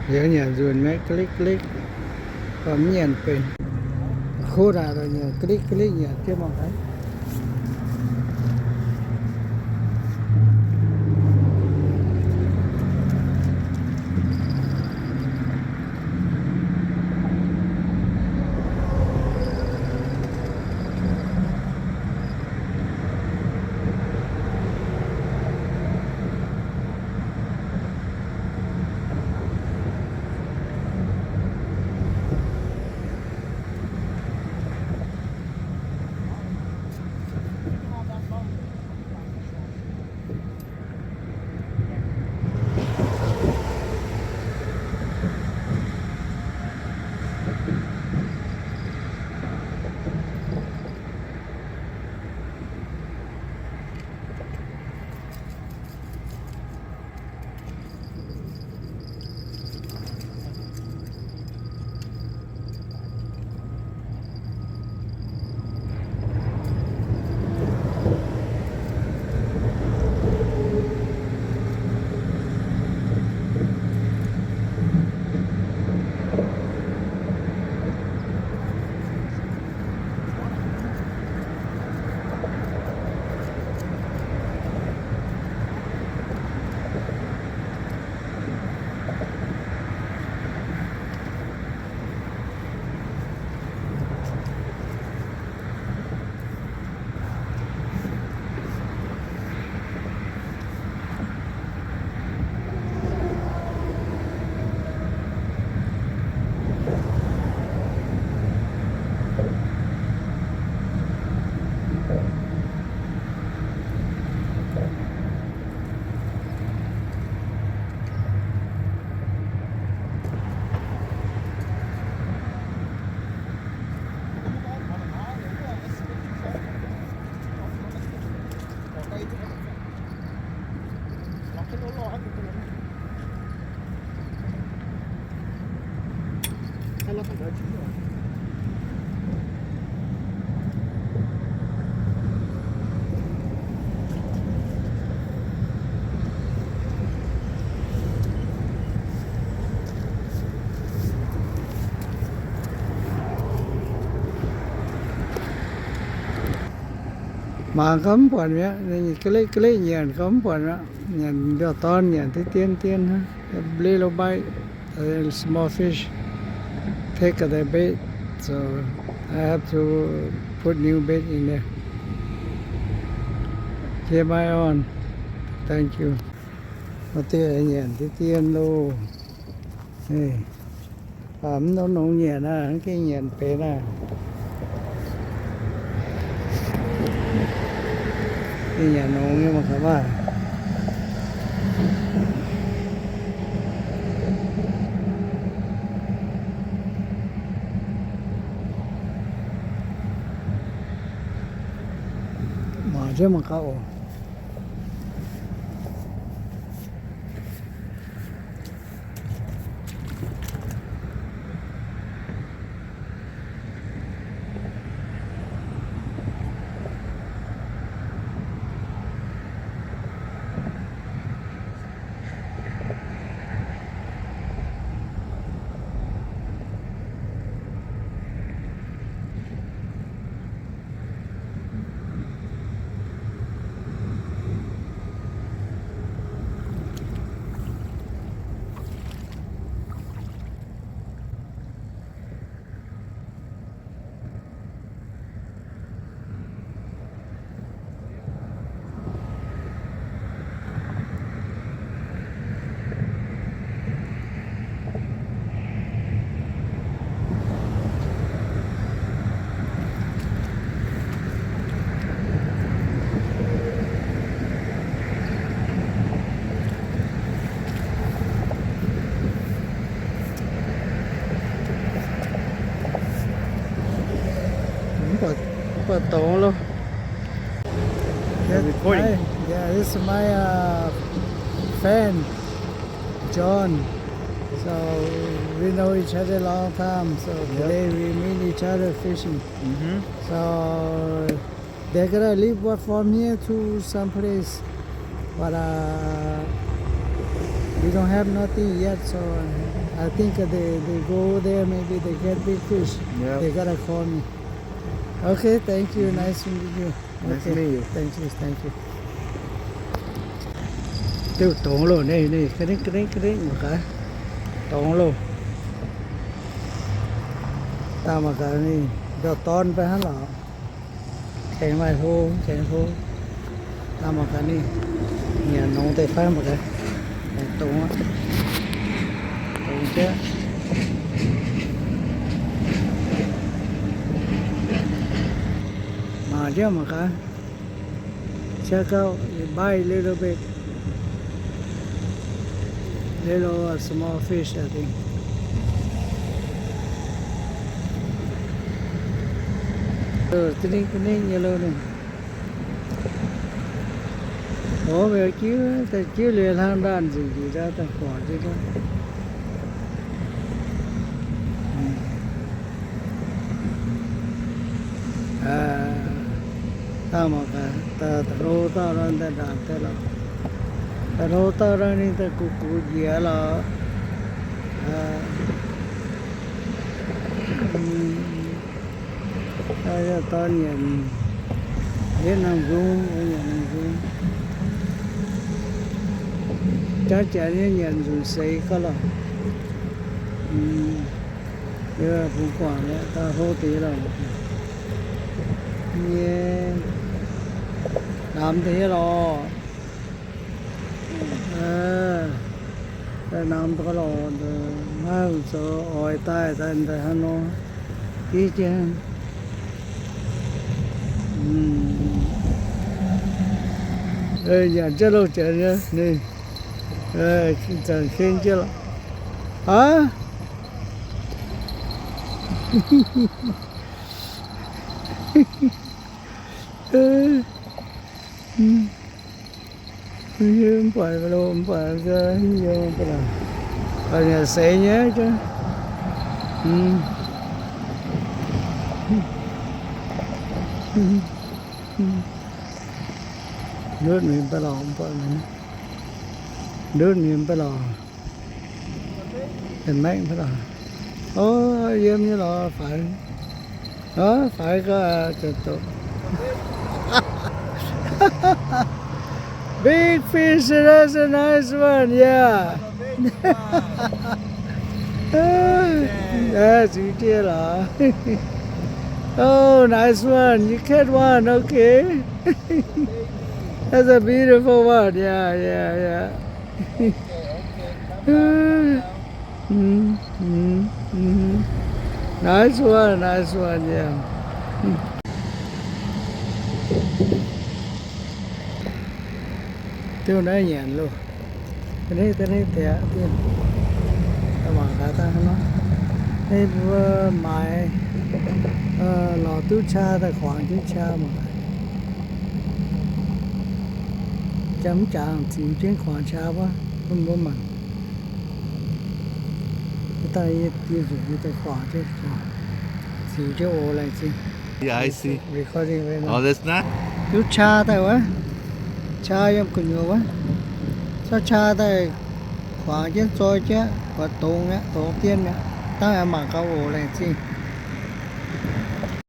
Liuz nyanc nzunc maiv ga'litv ga'litv, gorngv mv nyanc benx. Kuv daaih nyanc ga'litv ga'litv nyanc jienv mangc gaax. Mangc gaax mv buatc mi'aqv, ga'litv ga'litv nyanc gaax mv buatc mi'aqv. Nyanc ndau-dorn nyanc diqv dien dien hnangv. Little bite, uh, small fish. Take the bait, so I have to put new bait in there. Here my own. Thank you. Maaih deix nyanc diqv dien loh. Baac mv nongx nongx nyanc aqv, mv gengh nyanc benx aqv. Gengh nyanc nongx nyei mangc gaax maah. Mangc jienv mangc gaax oc. Mv baac dongz loh. Recording. Hi, yeah, this is my, uh, friend, John. So we know each other long time. So today we meet each other fishing. So they're gonna leave what from here to some place, but, uh, we don't have nothing yet, so I think they, they go there, maybe they get big fish. Yep. They gotta call me. Okay, thank you. Mm-hmm. Nice to meet you. Nice to meet you. Okay, thank you, thank you. Diuh dongz loh, ninh, ninh, ga'nengv, ga'nengv, ga'nengv mangc gaax. Dongz loh. Daaih mangc gaax ninh ndau dorn fai hnangv lorqc. Tengx maaih hlo, tengx hlo. Naaiv mangc gaax ninh nyanc nongx deix fai mangc gaax. Dongz aqv. Dongz jienv. Mangc jienv mangc gaax. Check out, it bite little bit. Little, uh, small fish, I think. Ov, da'ningv da'ningv nyei loh ninh. Ov, mbuo jiuv, daaih jiuv liuz hlang ndaanh nzengc, njiec daaih daaih guangc jienv. Daaih mangc gaax, daaih hlo dauh nor, daaih ndaangc daaih lorqc. Daaih hlo dauh nor, ninh daaih gux gux njiec lorqc. Dorn nyanc, nyanc nzung, nyanc nzung. Jaav janx nyei nyanc nzunc seix gauh lorqc. Yie bungx guangc mi'aqv, daaih hlo deix lorqc. Nyei, namx deix nyei lorqc. Daaih namx deix lorqc, maiv zoux oix daaih, daaih hnangv nor. Div jienv. Nyanc jienv loh, janx nyei, ninh, zanc-hlen jienv lorqc. Aav. Mv buatc, mv buatc, mv buatc, seix nyei. Ndutv mingh mv baac lorqc, mv buatc mingh. Ndutv mingh mv baac lorqc. Maengv mv baac lorqc. Ov, yiem nyei lorqc, faix. Ov, faix gau, janx-doqc. Big fish, that's a nice one, yeah. Ziux jienv lorqc. Oh, nice one. You catch one, okay. That's a beautiful one. Yeah, yeah, yeah. Nice one, nice one, yeah. Diuh naaiv nyanc loh. Da'nengv, da'nengv deix aqv. Mangc gaax daaih hnangv nor. Naaiv mbuo maaiz, lorz duqv qaa daaih kuangx jienv qaa mangc gaax. Jangx mv jangx ziux jienv kuangx qaa wuov, bun mbuo mangc. Daaih yie daaih kuangx jienv, ziux jienv oc laengz zingh. Recording. Duqv qaa daaih wuov, qaa yiem gu'nyuoz wuov. Zorqv qaa daaih kuangx jienv zoi jienv, buatc dongz mi'aqv, dongz dien mi'aqv. Dangh aengx mangc gaax oc laengz zingh.